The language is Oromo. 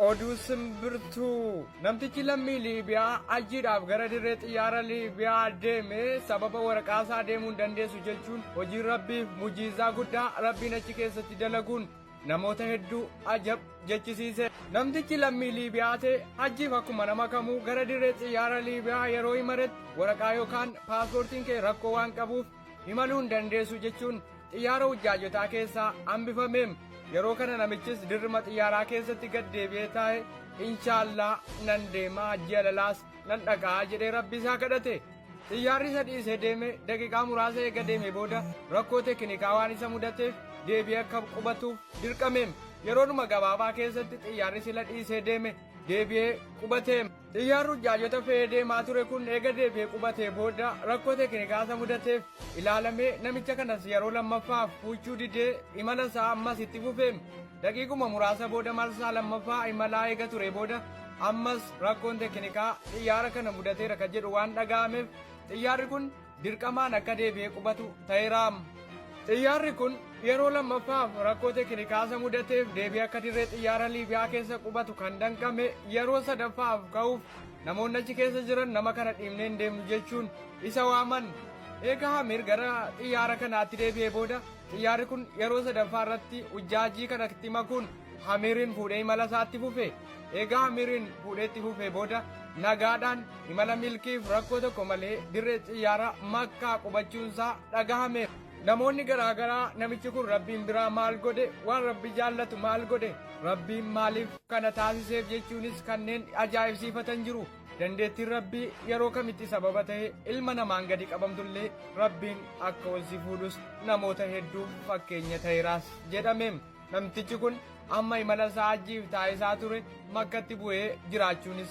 Oduu simbirtuu namtichi lammii Liibiyaa hajjiidhaaf gara dirree xiyyaara Liibiyaa deeme sababa waraqaa isaa deemuu hin dandeessu jechuun hojii Rabbiif mujiizaa guddaa Rabbiin achi keessatti dalaguun namoota hedduu ajab jechisiise. Namtichi lammii Liibiyaa ta'e hajjiif akkuma nama kamuu gara dirree xiyyaara Liibiyaa yeroo imaretti waraqaa yookaan paaspoortiin kee rakkoo waan qabuuf imaluu hin dandeessu jechuun xiyyaara hujjaajotaa keessaa hambifameem. Yeroo kana namichis dirrima xiyyaaraa keessatti gad deebi'ee taa'e, Inshaallaa nan deema, hajjii alalaas nan dhaqaa jedhee Rabbi isaa kadhate. Xiyyaarri isa dhiisee deeme daqiiqaa muraasa eega deeme booda rakkoo tekinikaa waan isa mudateef deebi'ee akka qubatuuf dirqameem. Yeroodhuma gabaabaa keessatti xiyyaarri sila dhiisee deeme deebi'ee qubateem. Xiyyaarri hujjaajota fe'ee deemaa ture kun eega deebi'ee qubatee booda rakkoo teekinikaa isa mudateef ilaalamee namicha kanas yeroo lammaffaaf fuuchuu didee imala isaa ammas itti fufeem. Daqiiquma muraasa booda marsaa lammaffaa imalaa eega turee booda ammas rakkoon teekinikaa xiyyaara kana mudateera kan jedhu waan dhaga'ameef xiyyaarri kun dirqamaan akka deebi'ee qubatu ta'eera. Xiyyaarri kun yeroo lammaffaaf rakkoo tekinikaa isa mudateef deebi'ee akka dirree xiyyaara Liibiyaa keessa qubatu kan danqame yeroo sadaffaaf ka'uuf namoonni achi keessa jiran nama kana dhiibnee hin deemnu jechuun isa waaman. Eega Hamir gara xiyyaara kanaatti deebi'ee booda xiyyaarri kun yeroo sadaffaa irratti hujjaajii kanatti makuun Hamiriin fuudhee imala isaatti fufe. Eega Hamiriin fuudhee itti fufee booda nagaadhaan imala milkiif rakkoo tokko malee dirree xiyyaara Makkaa qubachuunsaa dhagahame. Namoonni garaa garaa namichi kun Rabbiin biraa maal godhe, waan Rabbi jaallatu maal godhe, Rabbiin maaliif kana taasiseef jechuunis kanneen ajaa'ibsiifatan jiru. Dandeettiin Rabbii yeroo kamitti sababa ta'e ilma namaan gadi qabamtullee Rabbiin akka ol si fuudhus namoota hedduuf fakkeenya ta'eeraas jedhame. Namtichi kun amma imala isaa hajjiif taasisaa ture Makkatti bu'ee jiraachuunis.